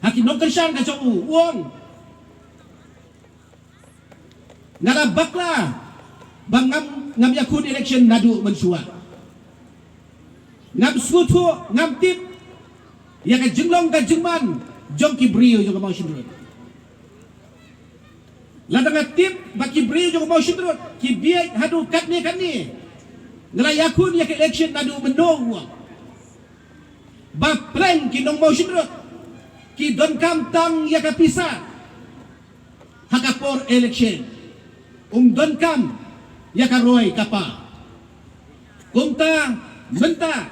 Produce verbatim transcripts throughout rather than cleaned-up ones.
Ha ki nongkyrshan ka jong u, u ong, nga la bakla ba ngam, ngam ïakhun election naduh mynshuwa. Ngam sngewthuh, ngam tip ïa ka jinglong ka jingman jong ki briew jong ka Mawshynrut. Lada nga tip ba ki briew jong ka Mawshynrut ki bieit haduh katne katne, nga la ïakhun ïa ka election naduh mynno, u ong. Ba pleng ki nong Mawshynrut ki donkam tang ïa ka pisa ha ka por election, um donkam ïa ka roi ka par. Kumta mynta,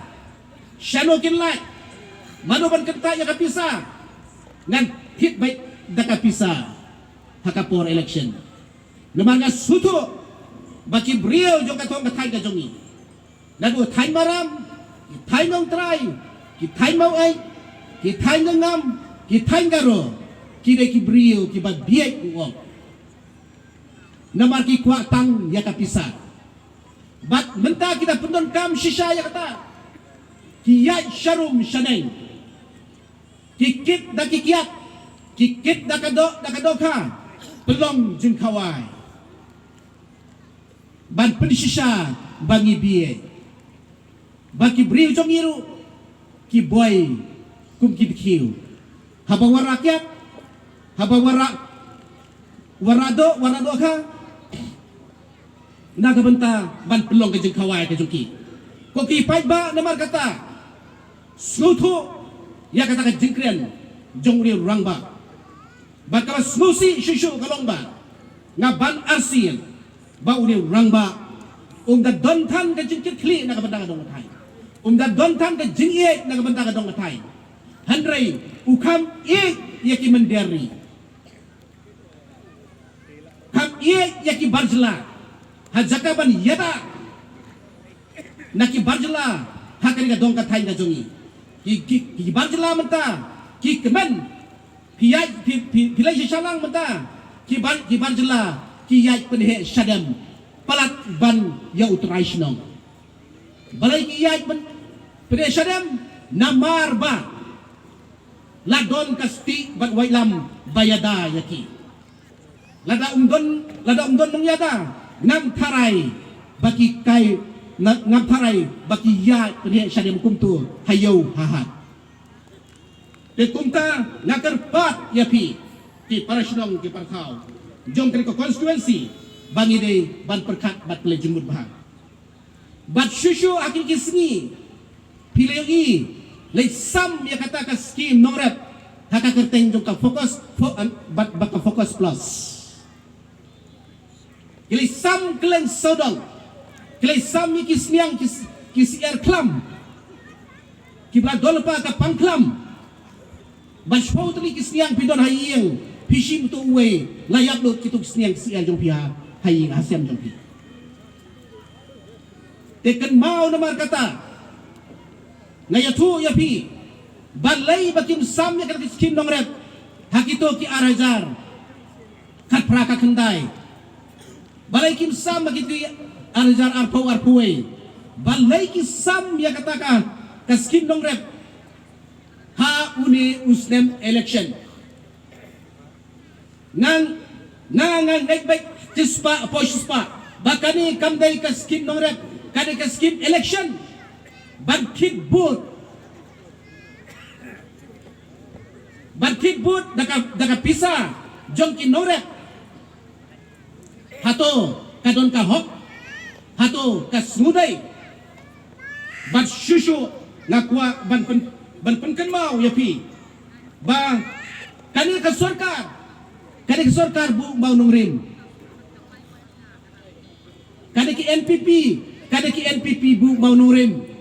shano kin lait, mano ban kyntait ïa ka pisa? Ngan thied beit da ka pisa ha ka por election. Namar nga sngewthuh ba ki briew jong ka thong ka thaiñ ka jong ngi, naduh thaiñ Maram, ki thaiñ Nongtrai, ki thaiñ Maweit, ki thaiñ Lyngngam, ki thaiñ Garo, ki dei ki briew kiba bieit, u ong. Namar ki kwah tang ïa ka pisa. Bad mynta ki da pyndonkam shisha ïa kata, ki ïaid sharum shaneng, ki kit da ki kiad, ki kit da ka doh, da ka dohkha, pynlong jingkhawai ban pynshisha ba ngi bieit, ba ki briew jong ngi ruh ki boi kum ki dkhiew. Haba wanrah kiad, haba wanrah, wanrah doh, wanrah dohkha, na ka bynta ban pynlong ka jingkhawai ka jong ki. Ko ki paidbah, namar kata, sngewthuh ïa kata ka jingkren jong u rangbah. Bad kaba sngewsih shuh shuh ka long ba nga ban arsien ba une u rangbah um da don than ka jingkitkhlieh na ka bynta ka dong ka thaiñ, um da don than ka jingïeit na ka bynta ka dong ka thaiñ. Hynrei u kham ïeit ïa ki mynder ri, kham ïeit ïa ki bar jylla. Ha jaka ban ïada na ki bar jylla ha kane ka dong ka thaiñ ka jong ngi, ki, ki, ki bar jylla mynta ki kmen, ki ïaid, ki, ki, ki leit sha shynrang mynta, ki bar, ki bar jylla ki ïaid pynheh shadem palat ban ïa u trai shnong. Balei ki ïaid pyn, pynheh shadem? Namar ba la don ka stieh bad waitlam ba ïada ïa ki. Lada um don, lada um don nongïada, ngam tharai ba ki kai, na, ngam tharai ba ki ïaid pynheh shadem kumto ha ïew ha hat. Te kumta nga kyrpad ïa phi, ki para shnong ki para thaw jong kane ka constituency, ba ngi dei ban pyrkhat bad pynleit jingmut bha. Bad shuh shuh ha kine ki sngi phi la ïohi, leit sam ïa kata ka skim nongrep ha ka kyrteng jong ka Focus, fo-, an, bad, bad ka Focus Plus. Ki leit sam kylleng sawdong, ki leit sam ïa ki sniang ki, ki syiar khlam, kiba la don lypa ka pang khlam. Bad shiphew tylli ki sniang phi don ha ïing, phi shim uto uwei, la ïap lut kito ki sniang ki syiar jong phi ha, ha ïing ha sem jong phi. Te kynmaw namar kata, nga ïathuh ïa phi, balei ba kim sam ïa kata ka skim nongrep ha kito ki ar hajar khatphra khatkhyndai? Balei kim sam ha kito ki ar hajar arphew arphew wei? Balei ki sam ïa kata ka, ka skim nongrep ha une u snem election? Nga, nga, nga ngeit beit shispah hapoh shispah ba kane kam dei ka skim nongrep, kane ka skim election. Ban thied vote, ban thied vote da ka, da ka pisa jong ki nongrep. Hato ka don ka hok? Hato ka sngewdei? Bad shuh shuh nga kwah ban pyn, ban pynkynmaw ïa phi ba kane ka sorkar, kane ka sorkar buh mawnongrim. Kane ka N P P, kane ka N P P buh mawnongrim.